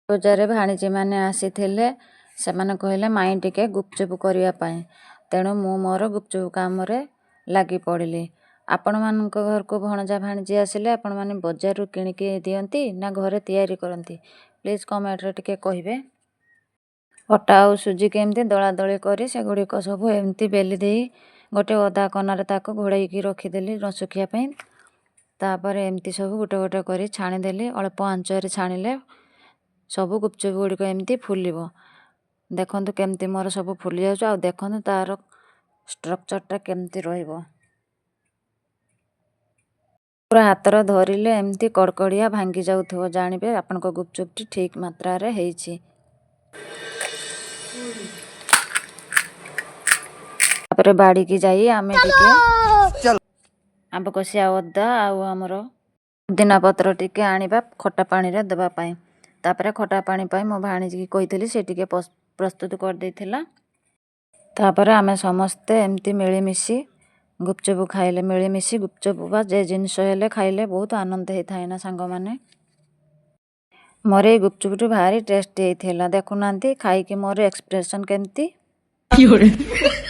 ପୂଜାରେ ଭାଣିଜୀମାନେ ଆସିଥିଲେ। ସେମାନେ କହିଲେ ମାଇଁ ଟିକେ ଗୁପଚୁପ କରିବା ପାଇଁ, ତେଣୁ ମୁଁ ମୋର ଗୁପଚୁପ କାମରେ ଲାଗି ପଡ଼ିଲି। ଆପଣମାନଙ୍କ ଘରକୁ ଭଣଜା ଭାଣିଜୀ ଆସିଲେ ଆପଣମାନେ ବଜାରରୁ କିଣିକି ଦିଅନ୍ତି ନା ଘରେ ତିଆରି କରନ୍ତି? ପ୍ଲିଜ୍ କମେଣ୍ଟରେ ଟିକେ କହିବେ। ଅଟା ଆଉ ସୁଜିକି ଏମିତି ଦଳାଦଳି କରି ସେଗୁଡ଼ିକ ସବୁ ଏମିତି ବେଲି ଦେଇ ଗୋଟେ ଓଦା କନାରେ ତାକୁ ଘୋଡ଼େଇକି ରଖିଦେଲି ନ ଶୁଖିବା ପାଇଁ। ତାପରେ ଏମିତି ସବୁ ଗୋଟେ ଗୋଟେ କରି ଛାଣିଦେଲି। ଅଳ୍ପ ଆଞ୍ଚରେ ଛାଣିଲେ ସବୁ ଗୁପଚୁପ ଗୁଡ଼ିକ ଏମିତି ଫୁଲିବ। ଦେଖନ୍ତୁ କେମିତି ମୋର ସବୁ ଫୁଲି ଯାଉଛି, ଆଉ ଦେଖନ୍ତୁ ତା'ର ଷ୍ଟ୍ରକ୍ଚରଟା କେମିତି ରହିବ। ପୁରା ହାତରେ ଧରିଲେ ଏମିତି କଡ଼କଡ଼ିଆ ଭାଙ୍ଗି ଯାଉଥିବ, ଜାଣିବେ ଆପଣଙ୍କ ଗୁପଚୁପଟି ଠିକ୍ ମାତ୍ରାରେ ହେଇଛି। ତାପରେ ବାଡ଼ିକି ଯାଇ ଆମେ ଟିକେ ଆମ୍ବ କଷିଆ ଅଦା ଆଉ ଆମର ପୁଦିନା ପତ୍ର ଟିକେ ଆଣିବା ଖଟା ପାଣିରେ ଦେବା ପାଇଁ। ତାପରେ ଖଟା ପାଣି ପାଇଁ ମୋ ଭାଣିଜୀକି କହିଥିଲି, ସେ ଟିକେ ପ୍ରସ୍ତୁତ କରିଦେଇଥିଲା। ତାପରେ ଆମେ ସମସ୍ତେ ଏମିତି ମିଳିମିଶି ଗୁପଚୁପ ଖାଇଲେ। ମିଳିମିଶି ଗୁପଚୁପ ବା ଯେ ଜିନିଷ ହେଲେ ଖାଇଲେ ବହୁତ ଆନନ୍ଦ ହେଇଥାଏ ନା ସାଙ୍ଗମାନେ? ମୋର ଏଇ ଗୁପଚୁପଟି ଭାରି ଟେଷ୍ଟି ହେଇଥିଲା। ଦେଖୁନାହାନ୍ତି ଖାଇକି ମୋର ଏକ୍ସପ୍ରେସନ୍ କେମିତି। 有人。